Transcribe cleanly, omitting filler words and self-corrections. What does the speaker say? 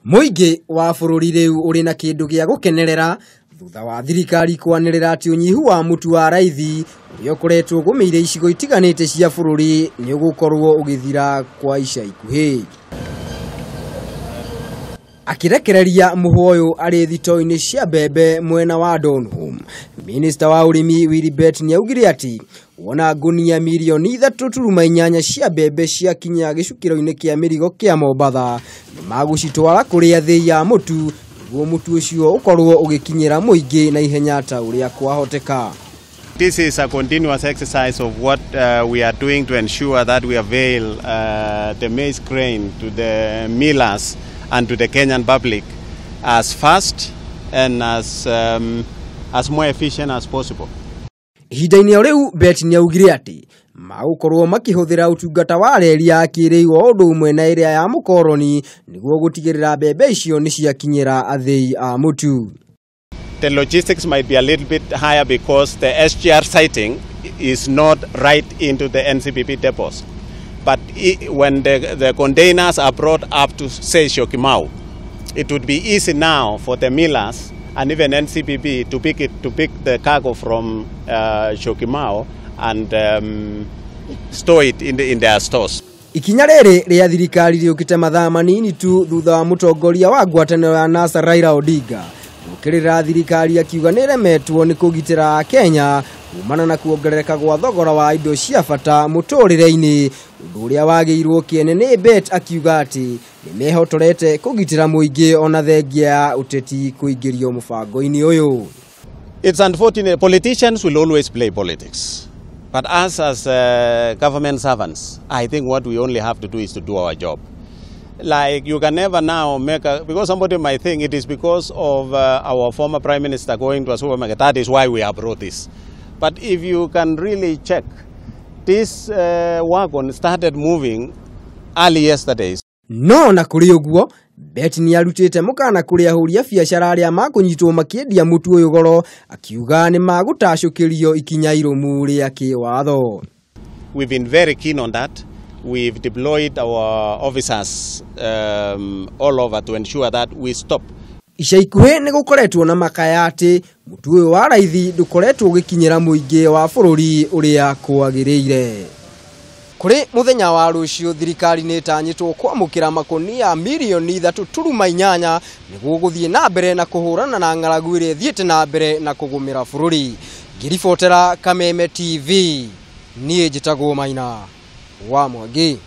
Mũingĩ wa bũrũri rĩu ũrĩ na kĩndũ gĩa gũkenerera thutha wa thirikari kwanĩrĩra atĩ ũnyihu wa mũtu wa raithi ũrĩa ũkoretwo ũgũmĩire icigo itiganĩte cia bũrũri nĩ ũgũkorwo ũgĩthira kwa ica ikuhĩ. Akĩrekereria mũhwa ũyũ arĩ thitoo-inĩ cia mbembe mwena wa Donholm, Minista wa ũrĩmi Willy Bett nĩaugire atĩ wona ngunia mirioni 3.8 cia mbembe ciakinya gĩcukĩro-inĩ kĩa mĩrigo kĩa Mombatha nĩmagũcitwara kũrĩ athĩi a mũtu nĩguo mũtu ũcio ũkorwo ũgĩkinyĩra mũingĩ na ihenya ta ũrĩa kwahoteka. This is a continuous exercise of what we are doing to ensure that we avail the maize grain to the millers and to the Kenyan public as fast and as more efficient as possible. Ihinda-inĩ o rĩu Bett nĩaugire atĩ magũkorwo makĩhũthĩra ũtungata wa reri ya kĩrĩu o ũndũ ũmwe na ĩrĩa ya mũkoroni nĩguo gũtigĩrĩra mbembe icio nĩciakinyĩra athĩi a mũtu. The logistics might be a little bit higher because the SGR sighting is not right into the NCPB depots. But when the containers are brought up to, say, Syokimau, it would be easy now for the millers and even NCPB to pick the cargo from Syokimau and store it in their stores. Ikinya rĩrĩ rĩa thirikari rĩũkĩte mathaa manini tu thutha wa mũtongoria wa ngwatanĩro ya NASA Raila Odinga gũkĩrĩra thirikari akiuga nĩĩremetwo nĩ kũgitĩra Akenya kumana na kuongerereka gwa thogora wa indo cia bata mũtũrĩre-inĩ, ũndũ ũrĩa wagĩirwo kĩene nĩ Bett akiuga atĩ nĩmehotorete kũgitĩra mũingĩ ona thengia ya ũteti kũingĩrio mũbango-inĩ ũyũ. It's unfortunate, politicians will always play politics. But us as government servants, I think what we only have to do is to do our job. Like you can never now make a, because somebody might think it is because of our former prime minister going to a supermarket, that is why we have brought this. But if you can really check, this wagon started moving early yesterday. No na kũrĩ ũguo, Bett nĩarutĩte mũkana kũrĩ ahũri a biacara arĩa makũnyitwo makĩendia mũtu ũyũ goro, akiuga nĩmagũtacũkĩrio ikinya irũmu rĩa kĩwatho. We've been very keen on that. We've deployed our officers all over to ensure that we stop. Ica ikuhĩ nĩ gũkoretwo na makaya atĩ mũtu ũyũ wa raithi ndũkoretwo ũgĩkinyĩra mũingĩ wa bũrũri ũrĩa kwagĩrĩire. Kũrĩ mũthenya wa rũciũ thirikari nĩ ĩtanyĩtwo kwamũkĩra makũnia mirioni 3.8 nĩguo gũthiĩ na mbere na kũhũrana na ng'aragu ĩrĩa ĩthiĩte na mbere na kũgũmĩra bũrũri. Ngĩribotera Kameme TV, niĩ njĩtagwo Maina wa Mwangi.